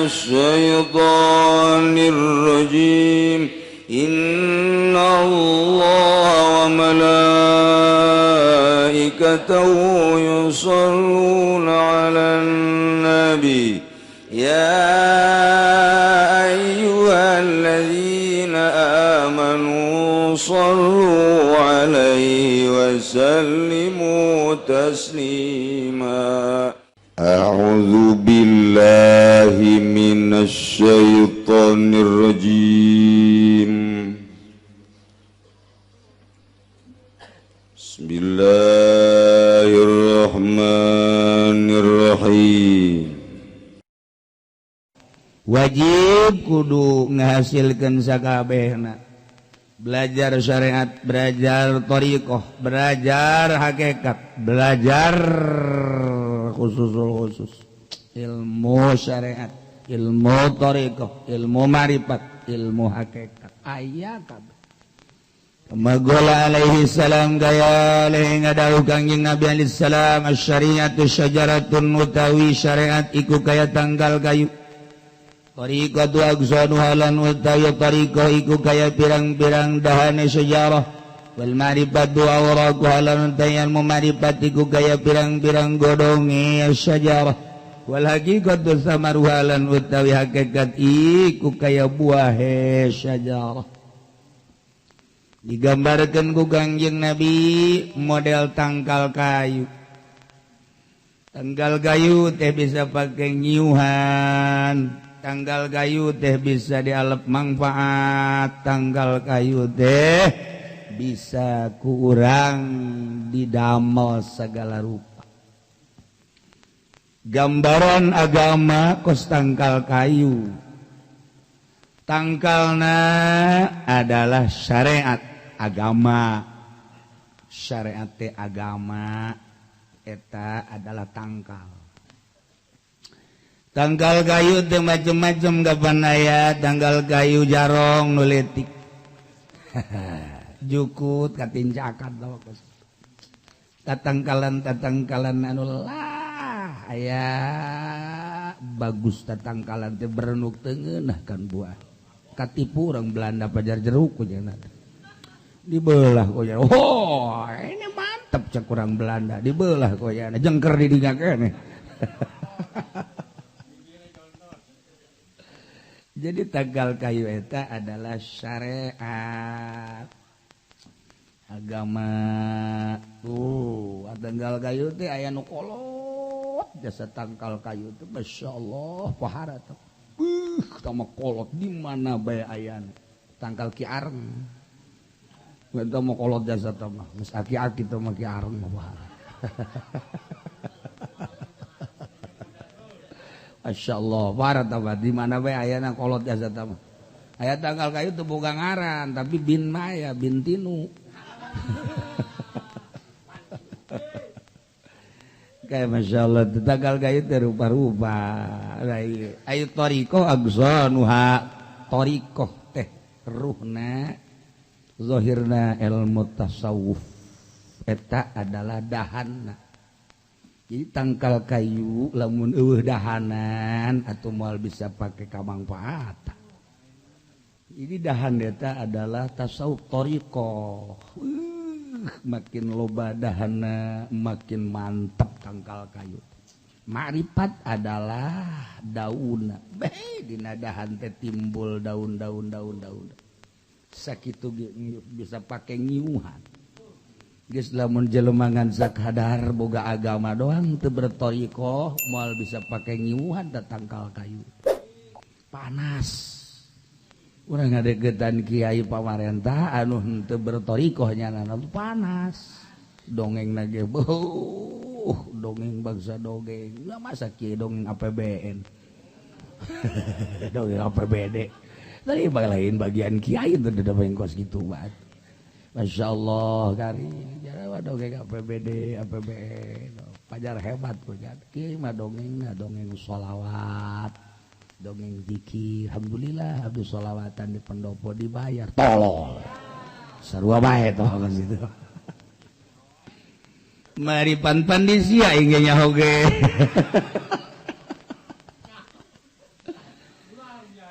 الشيطان الرجيم إن الله وملائكته يصلون على النبي يا أيها الذين آمنوا صلوا عليه وسلموا تسليما أعوذ بالله من الشيطان الرجيم بسم الله الرحمن الرحيم Wajib kudu ngahasilkeun sakabehna belajar syariat, belajar thariqah, belajar hakikat, belajar khususul khusus, ilmu syariat, ilmu thariqah, ilmu marifat, ilmu hakikat. Aya kabeh. Magola alaihi salam gaya alaihi ngadawuh Kangjeng Nabi alaihi salam asy-syari'atu syajaratun utawi syariat iku kaya tanggal kayu. Tariqatu agsanuha lan utawi tariqah iku kaya pirang-pirang dahane sejarah wal ma'rifatu awraquha lan utawi ilmu ma'rifat iku kaya pirang-pirang godonge sejarah wal haqiqatu samaruha lan utawi hakikat iku kaya buahe sejarah. Digambarkeun ku Kangjeng Nabi model tangkal kayu. Tangkal kayu teh bisa pakai nyiuhan, tanggal kayu teh bisa dialep manfaat, tanggal kayu teh bisa kurang didamel segala rupa. Gambaran agama kos tangkal kayu. Tangkalna adalah syariat agama. Syariat teh agama eta adalah tangkal. Tanggal kayu teh macem-macem kapan aya, tanggal kayu jarong nu leutik. Jukut katincakan tau kos. Tatangkalan-tatangkalan anu lah aya bagus tatangkalan teh berenuk teu ngeunah kan buah. Katipu orang Belanda pajar jeruk ku cenah. Dibelah ku cenah. Oh, ini mantep cek urang Belanda, dibelah ku cenah jengker di dinya keneh. Jadi tanggal kayu eta adalah syariat agama. Tuh, tanggal kayu teh aya nu kolot jasa tangkal kayu teh masyaallah pahara teh. Tama kolot di mana bae ayana. Tangkal ki areng. Eta mah kolot jasa teh mah. Geus aki-aki teh mah ki areng mah pahara. Masya Allah, parah tambah di mana bae ayana kolot jasa tambah. Aya tanggal kayu teu boga ngaran, tapi bin maya, bin tinu. Kayak Masya Allah, tanggal kayu teh rupa-rupa. Ayo thariqah agsanuha, thariqah teh ruhna, zahirna ilmu tasawuf. Eta adalah dahanna. Jadi tangkal kayu lamun eueuh dahanan atau moal bisa pakai kamangfaatan. Jadi dahan eta adalah tasawuf thariqah. Makin loba dahana makin mantap tangkal kayu. Ma'rifat adalah daunna. Beh dina dahan teh timbul daun-daun daun-daun. Sakitu bisa pakai nyiuhan. Geus lamun jelema ngan sakadar boga agama doang teu berthariqah moal bisa pake nyiuhan da tangkal kayu. Panas. Urang ngadeukeutan kiai pamarentah anu henteu berthariqah nyanana panas. Dongengna ge beuh, dongeng bangsa dongeng. Lah masa kiai dongeng APBN. Dongeng APBD. Tadi lain bagian kiai teu da kos kitu bae. Masya Allah kari jarang dongeng APBD APBN pajar hebat punya kiai mah dongengna dongeng sholawat dongeng zikir. Alhamdulillah abdi sholawatan di pendopo dibayar tolol sarua bae toh kan gitu. Mari pan-pan di sia ingenya oge.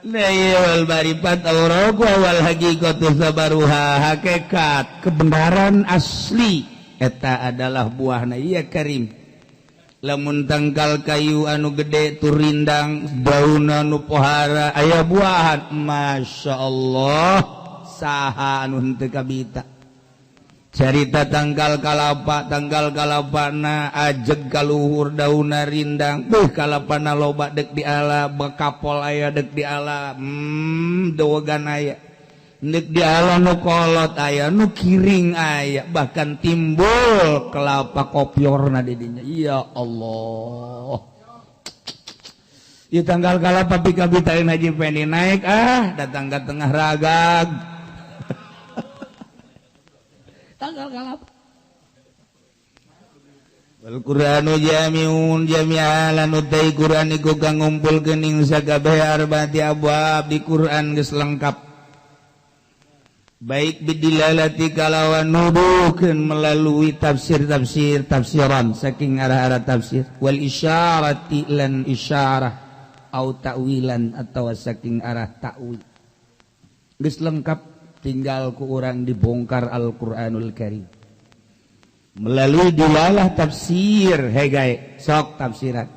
Wal marifat awraqu wal haqiqatu sabaruha, hakikat kebenaran asli eta adalah buahna. Iya karim, lamun tangkal kayu anu gede turindang daun anu pohara aya buahan, Masya Allah saha anu henteu kabita. Carita tangkal kalapa, tangkal kalapana ajeg kaluhur dauna rindang, beuh kalapana loba dek diala, bekapol aya dek diala, dowogan aya, dek diala nu kolot aya, nu kiring aya, bahkan timbul kelapa kopyorna di dinya. Ya Allah. Ieu tangkal kalapa pikabitaeun Haji Pendi naik ah, datang ke tengah ragag. Tanggal kalapa. Wal Qur'anu jami'un jami'alan utai Qur'an iku kang ngumpulkeun ing sakabeh arbaati abwab. Di Qur'an geus lengkap, baik bidilalati kalawan nuduhkeun melalui tafsir-tafsir tafsiran saking arah-arah tafsir, wal isyarati lan isyarah au ta'wilan atawa saking arah ta'wil. Geus lengkap, tinggal ku urang dibongkar Al-Qur'anul Karim melalui dilalah tafsir. Hegae sok tafsiran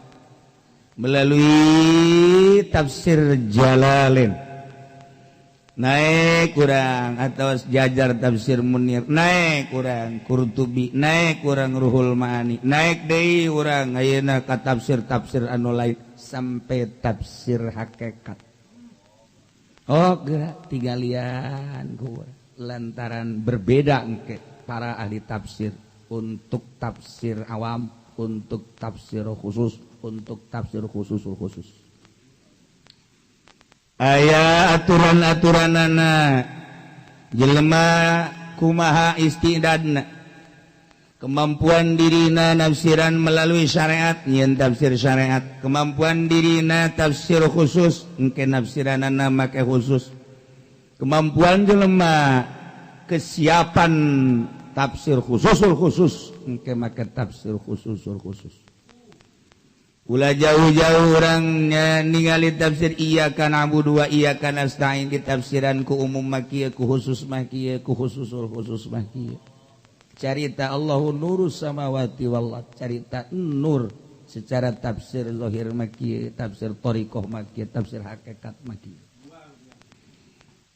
melalui tafsir Jalalain naik kurang, atau jajar tafsir Munir naik kurang, Qurtubi naik kurang, Ruhul Ma'ani naik deui urang ayeuna ka tafsir-tafsir anu lain sampai tafsir hakikat. Oh gerak tigalian lantaran berbeda engke para ahli tafsir untuk tafsir awam, untuk tafsir khusus, untuk tafsir khusus khusus. Aya aturan-aturanana jelema kumaha istidadna, kemampuan dirina nafsiran melalui syariat nyeun tafsir syariat, kemampuan dirina tafsir khusus engke nafsiranana make khusus, kemampuan jelema kesiapan tafsir khususul khusus engke make tafsir khususul khusus. Ulah jauh-jauh urang ningali tafsir iyyaka na'budu wa iyyaka nasta'in di tafsiran ku umum mah kieu, ku khusus mah kieu, ku khususul khusus mah kieu. Carita Allahu nurus samawati wal ard, carita nur secara tafsir zahir mah kieu, tafsir thariqah mah kieu, tafsir hakikat mah kieu.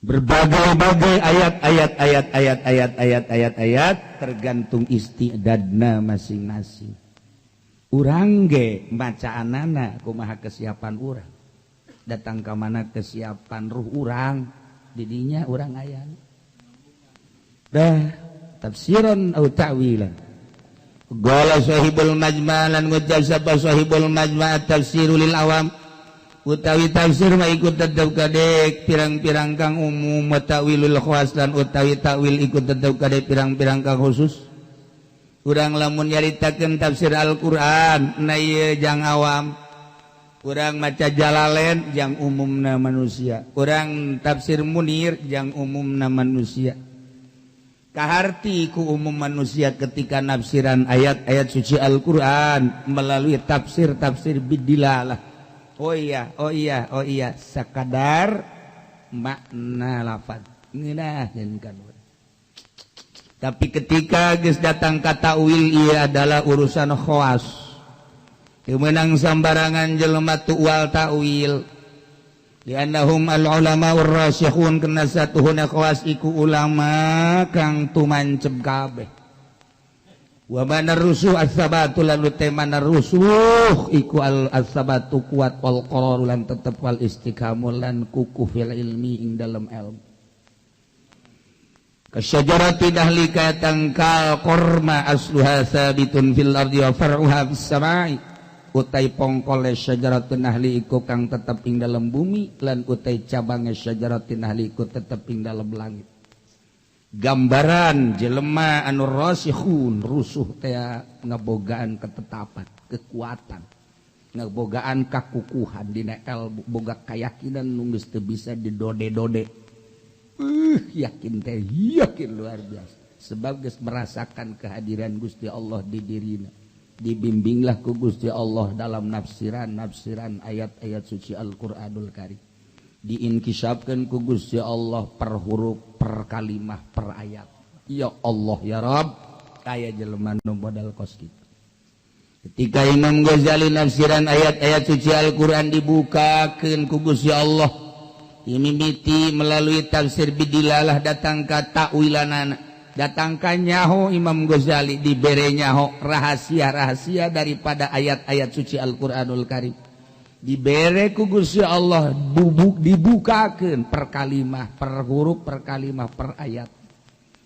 Berbagai-bagai ayat-ayat ayat-ayat ayat-ayat ayat-ayat tergantung istidadna masing-masing. Urang ge macaanana kumaha kesiapan urang, datang ka mana kesiapan ruh urang, didinya urang aya. Dah tafsiran atau ta'wilan. Qala sahibul majma' lan ngucap sapa sahibul majma' tafsirul lil awam, utawi tafsir mah ikut tetep kadek pirang-pirang kang umum, wa ta'wilul khawas lan utawi ta'wil ikut tetep kadek pirang-pirang kang khusus. Urang lamun nyaritakeun tafsir Al-Qur'an na ieu jang awam, urang maca Jalalain jang umumna manusia, urang tafsir Munir jang umumna manusia. Kaharti ku umum manusia ketika nafsiran ayat-ayat suci Al-Qur'an melalui tafsir-tafsir bidilalah. Oh iya, oh iya, oh iya, sakadar makna lafaz ngeunaheun kan. Tapi ketika geus datang ka ta'wil ieu adalah urusan khawas. Teu meunang sambarangan jelema tuwal ta'wil. Li'annahum al-ulama ar-rasikhun, kana satuhuna khawas iku ulama kang tumancep kabeh. Wa manar rusuh as-sabatu lan temana rusuh iku al-sabatu kuat wal qarar lan tetep wal istiqamah lan kukuh fil ilmi ing dalem ilmu. Kasyajarati dahlika tangkal korma asluha sabitun fil ardi wa far'uha fis samai, utai pongkole syajaratun nahli iku kang tetep ing dalem bumi lan utai cabange syajaratun nahli iku tetep ing dalem langit. Gambaran jelema anu rasikhun rusuh teh ngebogaan ketetapan, kekuatan, ngebogaan kakukuhan dina ilmu, boga keyakinan nu geus teu bisa didode-dode. Yakin teh yakin luar biasa sebab geus merasakan kehadiran Gusti Allah di dirina. Dibimbinglah ku Gusti Allah dalam nafsiran-nafsiran ayat-ayat suci Al-Qur'anul Karim. Diinkisafkeun ku Gusti Allah per huruf, per kalimah, per ayat. Ya Allah ya Rabb, aya jelema nu modal kos kitu. Ketika Imam Ghazali nafsiran ayat-ayat suci Al-Qur'an dibukakeun ku Gusti Allah, dimimiti melalui tafsir bidilalah datang ka takwilanana, datang ka nyaho Imam Ghazali dibere nyaho rahasia-rahasia daripada ayat-ayat suci Al-Qur'anul Karim. Dibere ku Gusti Allah bubuk dibukakeun per kalimah, per huruf, per kalimah, per ayat.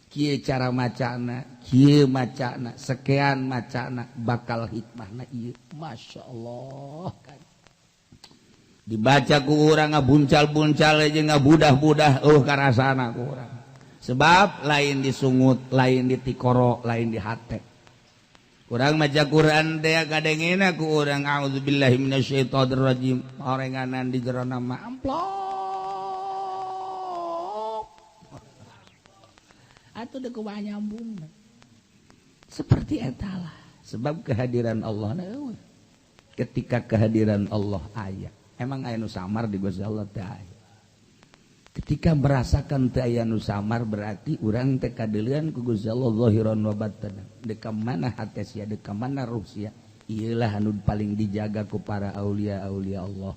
Kieu cara macana, kieu macana, sekian macana bakal hikmahna ieu. Masya Allah kan. Dibaca ku urang ngabuncal-buncal jeung ngabudah-budah karasana ku urang. Sebab lain disungut, lain ditikoro, lain di hate. Urang maca Quran teh kadengena ku urang auzubillahi minasyaitonir rajim. Orenganan di jero nama amplop. Atuh deuk kumaha nyambung. Seperti eta lah. Sebab kehadiran Allah na eueuh. Ketika kehadiran Allah aya, emang aya nu samar di Gusti Allah teh aya. Ketika merasakan teu aya nu samar berarti urang teh kadeulean ku Gusti Allah zahiran wa batanan. Deuk ka mana hate sia, deuk ka mana ruh sia, ieulah anu paling dijaga ku para aulia-aulia Allah.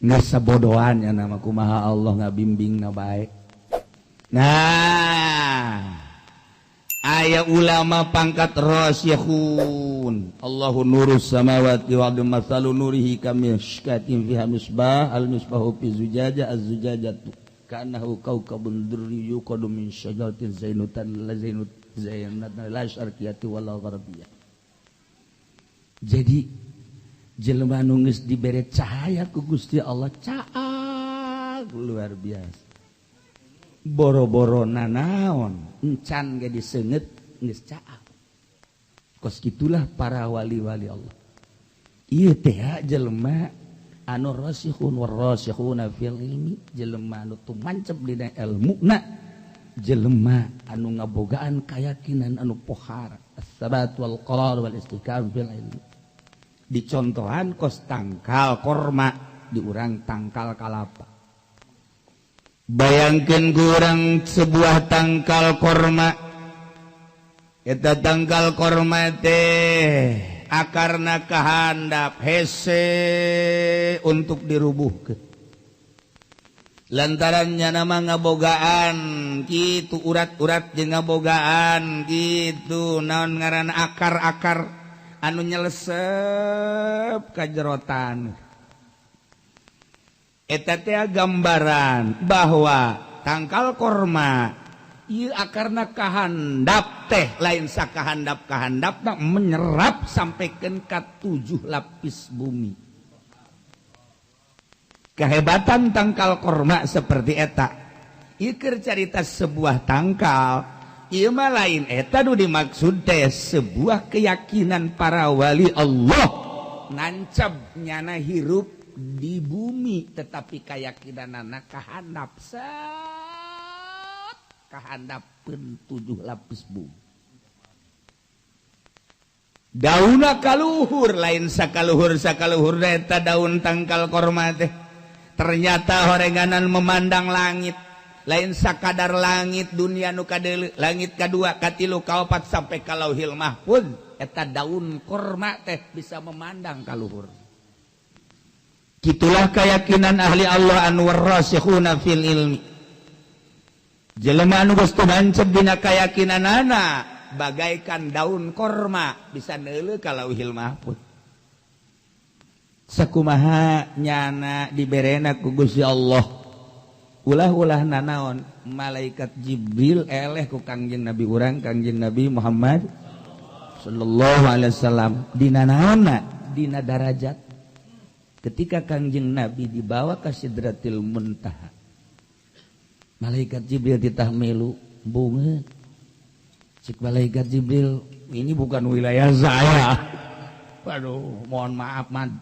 Ngasabodohan nya nama kumaha Allah ngabimbingna bae. Nah, aya ulama pangkat rasikhun. Allahu nurus samawati wal ardi mathalu nurihi kamishkatin fiha misbah al misbahu fi zujaja az-zujajatu ka'annahu kawkabun durri yuqadu min syajaratin zainutan la zainut zainatan la syarqiyati wala gharbiyah. Jadi jelema nu geus dibere cahaya ku Gusti Allah caag luar biasa. Boro-boro nanaon encan ge diseungeut geus caag. Kos kitulah para wali-wali Allah. Ieu teh jelema anu rasikhun warasikhuna fil ilmi, jelema anu tumancep dina elmuna, jelema anu ngabogaan kayakinan anu pohara, as-sabat wal qarar wal istihkam fil ilmi. Dicontohan kos tangkal korma, diurang tangkal kalapa. Bayangkan kurang sebuah tangkal korma. Eta tangkal korma teh akarna kahandap hese untuk dirubuhkeun. Lantaran nyana mah ngabogaan kitu urat-urat jeung ngabogaan kitu naon ngaran akar-akar anu nyelesep ka jero taneuh. Eta teh gambaran bahwa tangkal korma ieu akarna kahandap teh lain sakahandap kahandapna menyerap sampaikan ka 7 lapis bumi. Kehebatan tangkal korma seperti eta. Ieu keur carita sebuah tangkal, ieu mah lain eta nu dimaksud teh sebuah keyakinan para wali Allah nancab nyana hirup di bumi tetapi keyakinanana kahandap set kahandapeun 7 lapis bumi. Dauna kaluhur lain sakaluhur sakaluhur eta daun tangkal korma teh. Ternyata horenganan memandang langit lain sakadar langit dunia nu kadeuleu, langit kadua katilu kaopat sampai ka lauhil mahfuz eta daun korma teh bisa memandang kaluhur. Kitulah keyakinan ahli Allah anu warasikhuna fil ilmi. Jelema anu geus tumancep dina kayakinanana bagaikan daun korma bisa neuleuh ka lauhil mahfuz. Sakumaha nyana diberena ku Gusti Allah. Ulah-ulah nanaon malaikat Jibril eleh ku Kangjeng Nabi urang Kangjeng Nabi Muhammad sallallahu alaihi wasallam dina naonna dina darajat. Ketika Kangjeng Nabi dibawa ke Sidratil Muntaha, malaikat Jibril ditah melu bunga. Cik malaikat Jibril, ini bukan wilayah saya. Waduh, mohon maaf man.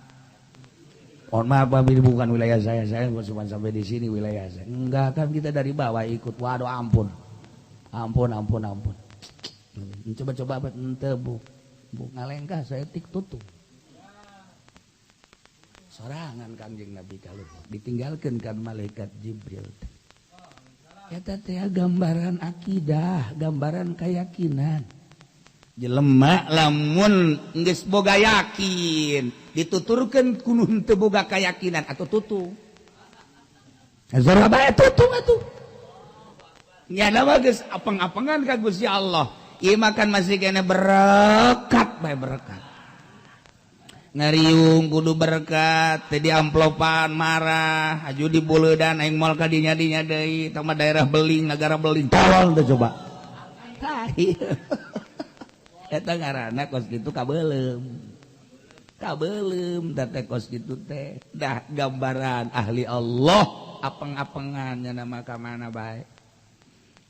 Mohon maaf, ini bukan wilayah saya. Saya cuma sampai di sini wilayah saya. Enggak, kan kita dari bawah ikut. Waduh, ampun. Ampun, ampun, ampun. Coba-coba ente bu. Bu ngalengkah saya tik tutup. Sorangan Kangjeng Nabi kaluhur ditinggalkeun kan malaikat Jibril. Eta teh gambaran akidah, gambaran keyakinan. Jelema lamun geus boga yakin, dituturkeun kudu henteu boga keyakinan atau tutung. Zora bae tutung atuh. Nyana mah geus apeng-apengan ka Gusti Allah. Ieu makan masih kena berkat bae berkat. Ngariung kudu berkat, teu diamplopan marah, aju dibuleudan aing moal ka dinya dinya deui, tah mah daerah beling, negara beling. Tolol teh coba. Tah. Eta ngaranna kos kitu kabeuleum. Kabeuleum teh kos kitu teh. Dah gambaran ahli Allah apeng-apengan nya mah ka mana bae.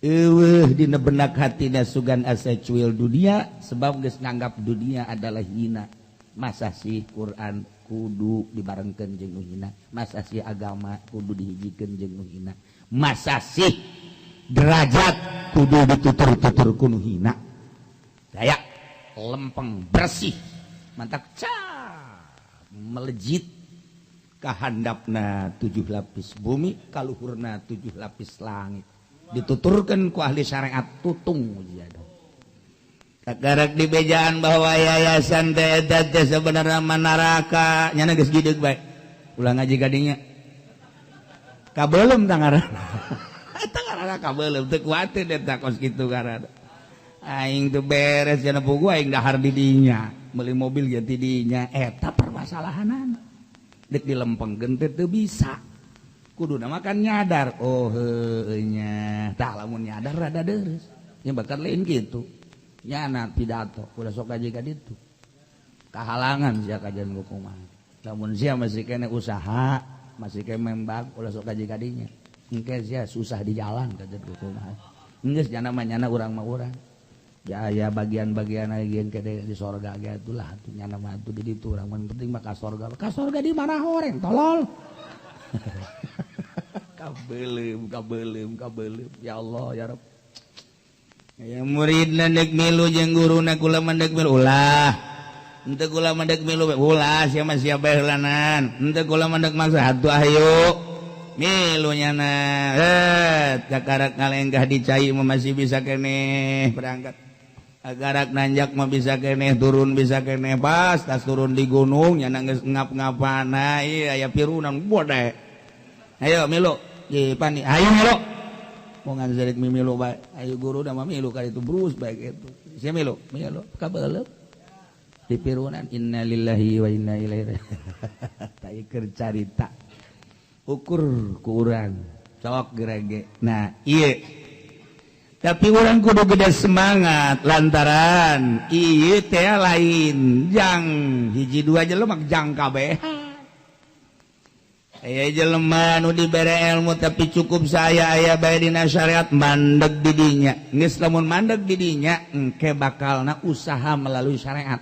Eueuh dina benak hatina sugan asa cuil dunia sebab geus nganggap dunia adalah hina. Masa sih Quran kudu dibarengkeun jeung nu hina, masa sih agama kudu dihijikeun jeung nu hina, masa sih derajat kudu ditutur-tutur ku nu hina. Daya lempeng bersih mantak ca melejit kahandapna 7 lapis bumi, kaluhurna 7 lapis langit. Dituturkan ku ahli syariat tutung ujian. Kakarak di bejaan bahwa yayasan teh eta teh sebenarnya neraka nyana geus gideug bae. Ulah ngaji ka dinya. Kabeuleum tah ngaranna. Eta ngaranna kabeuleum teu kuateun eta kos kitu ngaranna. Aing teu beres cenah pugu aing dahar di dinya, meuli mobil ge ti dinya eta permasalahanana. Deuk dilempengkeun teh teu bisa. Kuduna mah kan nyadar, oh heueuh nya. Tah lamun nyadar rada deureuh. Nya bakal lain kitu. Nyana pidato ulah sok ngaji ka ditu. Kahalangan sia kajian kumaha. Lamun sia masih kene usaha, masih kene membag ulah sok ngaji ka dinya. Engke sia susah di jalan kajian kumaha. Geus nyana mah nyana urang mah urang. Ya aya bagian-bagian lagi ke di sorga ge atulah atuh nyana mah atuh di ditu urang mun penting mah ka sorga. Ka sorga di mana horeng tolol. Kabeuleum kabeuleum kabeuleum ya Allah ya Rabb. Ya muridna dek milu jeung guruna kula mah dek milu ulah. Henteu kula mah dek milu ulah sia mah sia bae heulanan. Henteu kula mah dek maksa atuh ayo. Milu nyana. Kakarak ngalengkah di cai mah masih bisa keneh berangkat. Agarak nanjak mah bisa keneh turun bisa keneh pas tas turun di gunung nyana geus ngap-ngapana ieu aya pirunan bode. Ayo milu, ye pani ayo milu. Mau nganzerik milu bae. Ayo guru da mah milu ka ditu brus bae kitu. Sia milu, milu kabeuleum. Di pirunan innalillahi wa inna ilaihi raji'un. Tai keur carita. Ukur ku urang cok gerege. Nah, ieu tapi orang kudu gede semangat lantaran ieu teh lain jang hiji dua jelema jang kabeh. Aya jelema nu dibere ilmu tapi cukup saya aya bae dina syariat mandeg di dinya. Geus lamun mandeg di dinya engke bakalna usaha melalui syariat.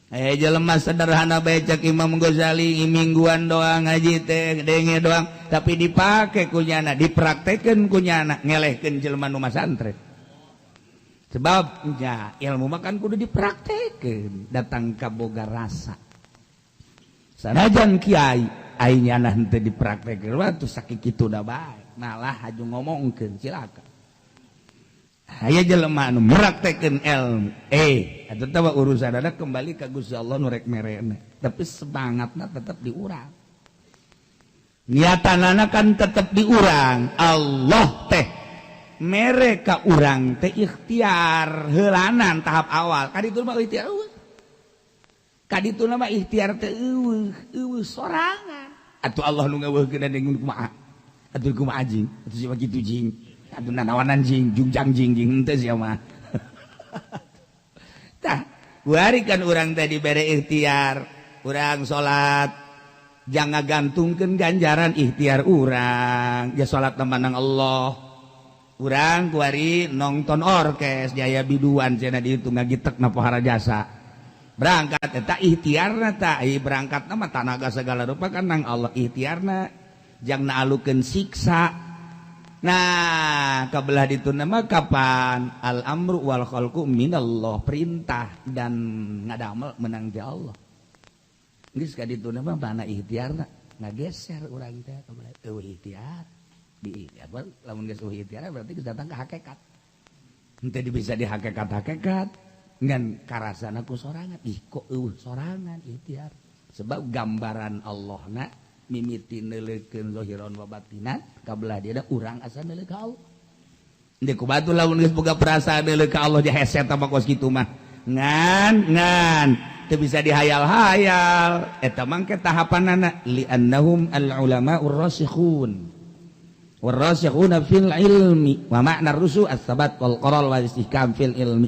Aya jelema sederhana bae cek Imam Ghazali mingguan doang ngaji teh denge doang tapi dipake ku nyana dipraktekeun ku nyana ngelehkeun jelema nu masantren. Sebab nya ilmu mah kan kudu dipraktekeun datang ka boga rasa. Sanajan kiai ai nyana henteu dipraktekeun atuh sakitu da bae malah haju ngomongkeun cilaka. Aya jelema anu meraktekeun ilmu atuh teh urusanana kembali ka Gusti Allah nu rek merena tapi semangatna tetep di urang. Niatanana kan tetep di urang. Allah teh mere ka urang teh ikhtiar heulanan tahap awal. Ka ditu mah ikhtiar eueuh. Ka ditu mah ikhtiar teh eueuh, eueuh sorangan. Atuh Allah nu ngeueuhkeun deung kumaha? Atuh kumaha jing? Atuh sia kitu jing. Atuh nanawanan jing, jungjang jing jing henteu sia mah. Tah, kuari kan urang teh dibere ikhtiar, urang salat jangan gantungkeun ganjaran ikhtiar urang. Ya salat temanang Allah. Urang kuari nonton orkes jaya biduan cenah di itu ngagitek na pohara jasa. Berangkat eta ikhtiarna tah, berangkatna mah tanaga segala rupa kan nang Allah ikhtiarna jang naalukeun siksa. Nah, kabelah ditu nama kapan al amru wal khalqu minallah, perintah dan ngadamel menang di Allah. Geus ka ditu mah mana ikhtiarna ngageser urang teh eueuh ikhtiar. Di ikhtiar lamun geus eueuh ikhtiar berarti geus datang ka hakikat. Henteu bisa di hakikat-hakikat ngan karasana ku sorangan. Ih kok eueuh sorangan ikhtiar. Sebab gambaran Allahna mimiti neuleukeun zahiran wa batinan kabelah dia urang asa neuleuh ka Allah. Henteu ku batu lamun geus boga perasaan neuleuh ka Allah hese eta mah kos kitu mah. Ngan teu bisa dihayal-hayal eta mah ke tahapanana li'annahum al-ulama'ur rasikhun warasikhuna fil ilmi wa ma'na ar-rusu as-sabat wal qarar wal istihkam fil ilmi.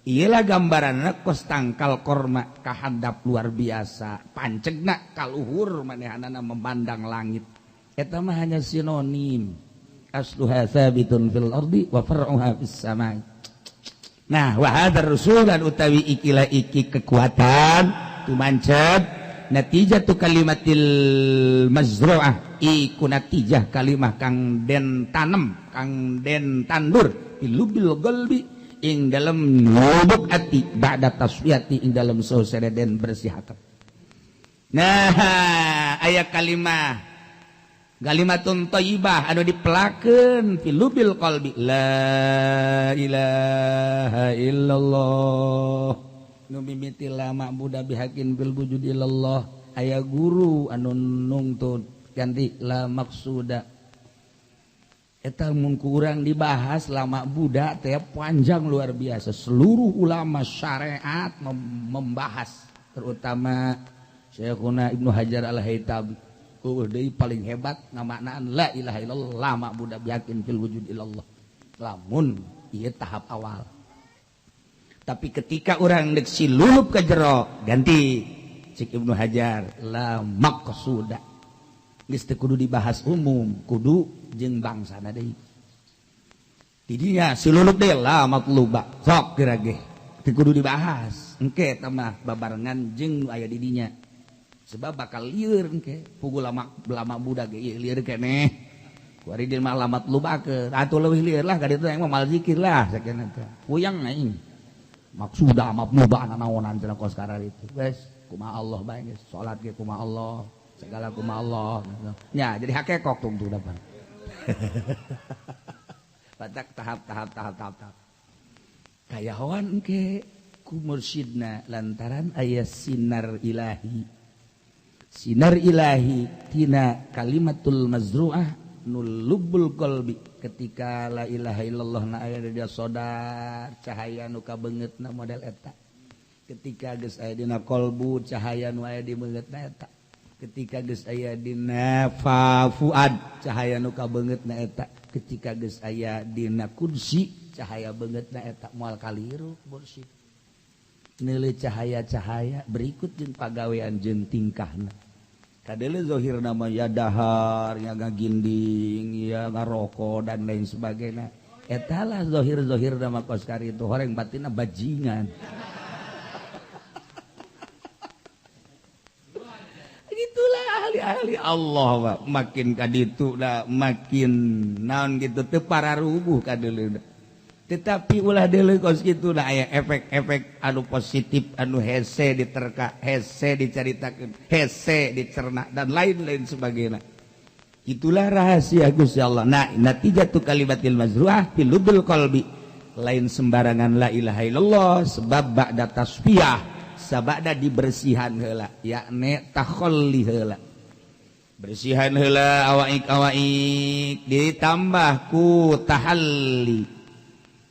Iyalah gambaranna kos tangkal korma kahandap luar biasa pancegna kaluhur manehanana memandang langit eta mah hanya sinonim asluha sabitun fil ardi wa far'uha fis samai. Nah wa hadzal rusulan utawi ikilah iki kekuatan tumancet natijatu kalimatil mazru'ah iku natijah kalimah kang den tanem kang den tandur bilubil qalbi ing dalem lubuk ati ba'da tasfiyati ing dalem sausere den bersihaken. Nah aya kalimah kalimatun thayyibah anu dipelakeun filubil qalbi la ilaha illallah nu mimiti la ma'budu bihaqqin fil wujud illallah aya guru anu nungtun ganti la maksuda eta mun kurang dibahas la ma'budu teh panjang luar biasa seluruh ulama syariat membahas terutama Syekhuna Ibnu Hajar Al-Haytami deui paling hebat ngamaknaan la ilaha illallah la ma'budu bihaqqin fil wujud illallah lamun ieu tahap awal. Tapi ketika orang deuk silulup ka jero ganti cik Ibnu Hajar la maqsuda geus teu kudu dibahas umum kudu jeung bangsana deui didinya silulup deui la matluba sok kira ge teu kudu dibahas engke eta mah babarengan jeung nu aya di dinya sebab bakal lieur engke pugu lama lama budak ge ieu lieur keneh kuari di mah lamat lubakeun atuh leuwih lieur lah ka ditu aing mah mal zikir lah sakeuna teh puyeng aing maksuda mabnuba naonan cenah kos karar itu geus kumaha Allah bae geus salat ge kumaha Allah segala kumaha Allah nya jadi hakekok tungtu dapan batak tahap tahap tahap tahap tahap kayahoan engke ku mursyidna lantaran aya sinar ilahi sinar ilahi tina kalimatul mazru'ah nulubul qalbi ketika la ilaha illallah na aya di sodar cahaya nu kabeungeutna model eta ketika geus aya dina qalbu cahaya nu aya di beungeutna eta ketika geus aya dina fuad cahaya nu kabeungeutna eta ketika geus aya dina kursi cahaya beungeutna eta moal kaliru mursyid neuleuh cahaya-cahaya berikut jeung pagawean jeung tingkahna kadele zahir nama ya dahar ya ngaginding ya ngaroko dan lain sebagainya eta lah zahir-zahir nama koskar itu horeng batinna bajingan. Itulah ahli-ahli Allah pak. Makin kaditu lah makin naon gitu teu pararubuh kadele. Tetapi ulah deuleu kos kitu da aya efek-efek anu positif anu hese diterka hese dicaritakeun hese dicerna dan lain-lain sebagainya. Itulah rahasia Gusti Allah. Nah natijatu kalimatil mazru'ah fil lubul qalbi lain sembarangan la ilaha illallah sebab ba'da tasfiyah sabada dibersihan heula yakni takhalli heula bersihan heula awaik-awaik ditambah ku tahalli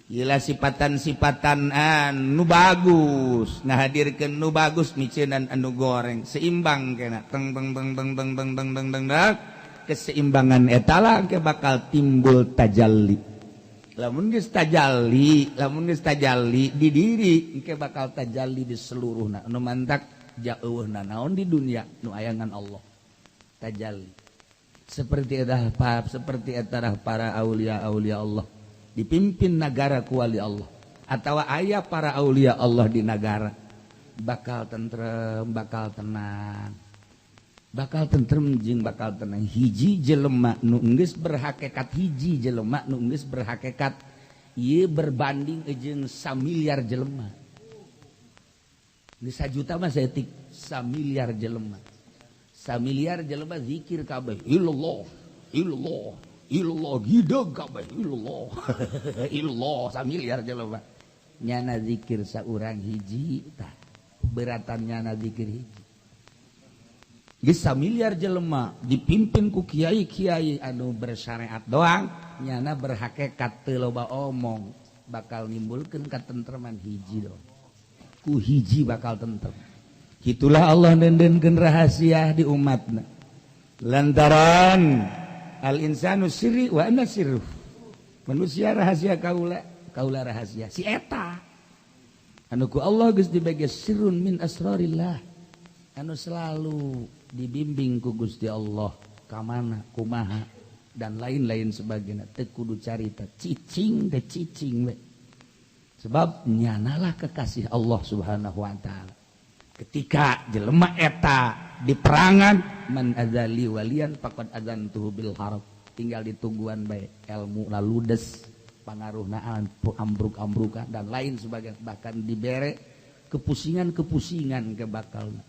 ilah sipatan-sipatan anu bagus ngahadirkeun nu bagus miceunan anu goreng seimbang kena teng teng teng teng teng teng teng teng teng keseimbangan eta lah ke bakal timbul tajalli lamun geus tajalli di diri engke bakal tajalli di seluruhna nu mantak jauhna naon di dunia nu ayangan Allah tajalli seperti eta para aulia-aulia Allah dipimpin nagara ku wali Allah atau aya para aulia Allah di nagara bakal tentrem bakal tenang bakal tentrem jeung bakal tenang hiji jelema nu geus berhakikat hiji jelema nu geus berhakikat ieu berbanding jeung samiliar jelema. Ini sajuta mah saeutik, samiliar jelema. Samiliar jelema zikir kabeh illallah illallah illallah gideg kabeh illallah illallah samiliar jelema. Nyana zikir saurang hiji tah beratan nyana zikir hiji. Geus samiliar jelema dipimpin ku kiai-kiai anu bersyariat doang, nyana berhakekat teu loba omong, bakal nimbulkeun katentreman hiji doang. Ku hiji bakal tentrem. Itulah Allah nendenkeun rahasia di umatna. Lantaran al insanu sirri wa ana sirruh. Manusia rahasia kaula, kaula rahasia si eta. Anu ku Allah geus dibagi sirrun min asrarillah. Anu selalu dibimbing ku Gusti Allah ka mana, kumaha dan lain-lain sebagainya. Teu kudu carita, cicing teh cicing we. Sebab nyanalah kekasih Allah Subhanahu wa taala. Ketika jelema eta di perangan man azali walian faqad azantuhu bil harb. Tinggal ditungguan bae ilmu laludes, pangaruhna ambruk-ambrukan dan lain sebagainya, bahkan dibere kepusingan-kepusingan ke bakalna.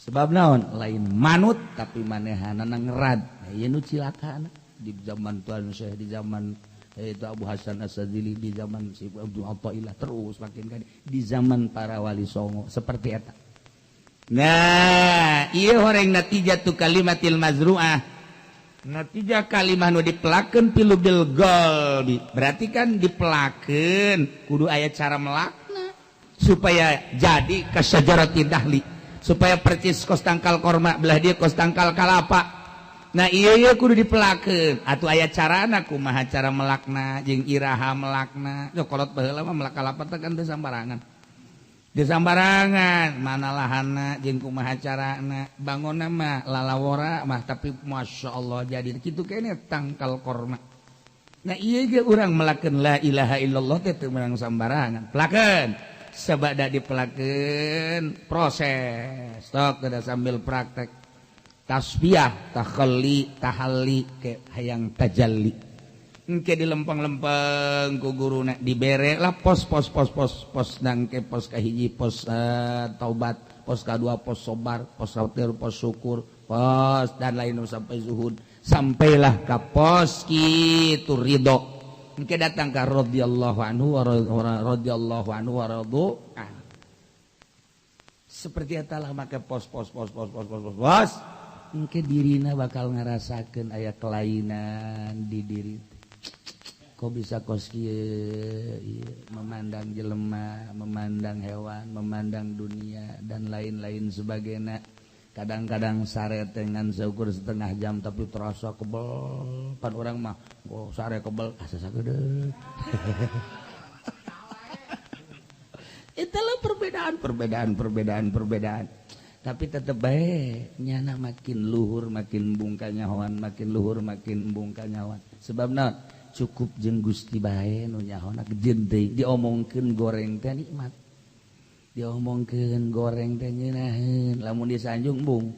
Sebab naon? Lain manut tapi manehanana ngerad. Nah, ieu nu cilakana di zaman Tuan Syekh, di zaman itu Abu Hasan As-Sadzili, di zaman si Abdul Athaillah, terus makin kali di zaman para wali songo seperti eta. Nah, ieu horeng natijah tu kalimatil mazru'ah. Natijah kalimah nu dipelakeun pilubil qalbi. Berarti kan dipelakeun kudu aya cara melakna supaya jadi kasyajarati dahli, supaya percis kos tangkal korma belah dia kos tangkal kalapa. Nah iya iya kudu dipelakeun atuh aya carana kumaha cara melakna jeung iraha melakna. Yo kolot baheula mah melak kalapa teh kan teu sambarangan. Teu sambarangan mana lahanna jeung kumaha carana bangonna mah lalawora mah tapi masya Allah jadi kitu keneh tangkal korma. Nah iya ge urang melakeun la ilaha illallah teh teu meunang sambarangan. Pelakeun sabada dipelakeun proses tok kada sambil praktek. Tasbih, takhalli, tahalli ke hayang tajalli. Engke dilempeng-lempeng ku guruna dibere lah pos pos pos pos pos nangke pos kahiji pos taubat, pos kadua pos sobar, pos katilu pos syukur, pos dan lain sampai zuhud, sampailah ka pos kitu ridho. Engke datang ka radhiyallahu anhu wa radhiyallahu anhu wa radu. Seperti eta lah make pos pos pos pos pos pos pos pos. Engke dirina bakal ngerasakeun aya kelainan di diri. Kok bisa kos kieu memandang jelema, memandang hewan, memandang dunia dan lain-lain sebagainya. Kadang-kadang sare teh ngan seukur setengah jam tapi terasa kebel. Pan urang mah oh sare kebel asa sakedeuk. Itulah perbedaan, perbedaan, perbedaan, perbedaan. Tapi tetep bae nyana makin luhur makin bungka nyahoan, makin luhur makin bungka nyahoan. Sebabna cukup jeung Gusti bae nu nyahona jeung teuing diomongkeun goreng teh nikmat. Diomongkeun goreng teh nyeunaheun, lamun disanjung embung.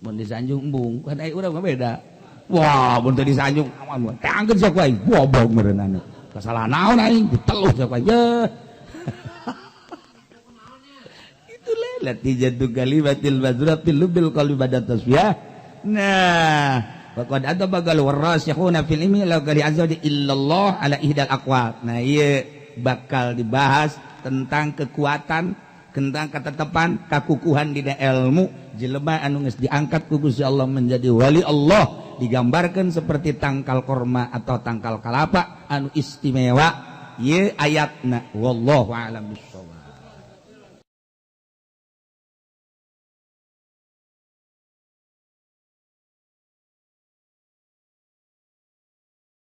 Mun disanjung embung kan ai urang mah beda. Wah, mun teu disanjung aman tangkeun sok wae, goblok meureunana. Kasalahan naon aing diteluh sok wae. Yeuh. Latijatu kalimatil mazratil lubil qalbi ba'da tasbih. Nah, faqad adabagal warasikhuna fil ilmi la qali azza wa illallah ala ihdal aqwal. Nah, ieu bakal dibahas tentang kekuatan, tentang ketetapan, kakukuhan dina ilmu jelema anu geus diangkat ku Gusti Allah menjadi wali Allah, digambarkan seperti tangkal korma atau tangkal kalapa anu istimewa. Ieu ayatna wallahu a'lam bissawab.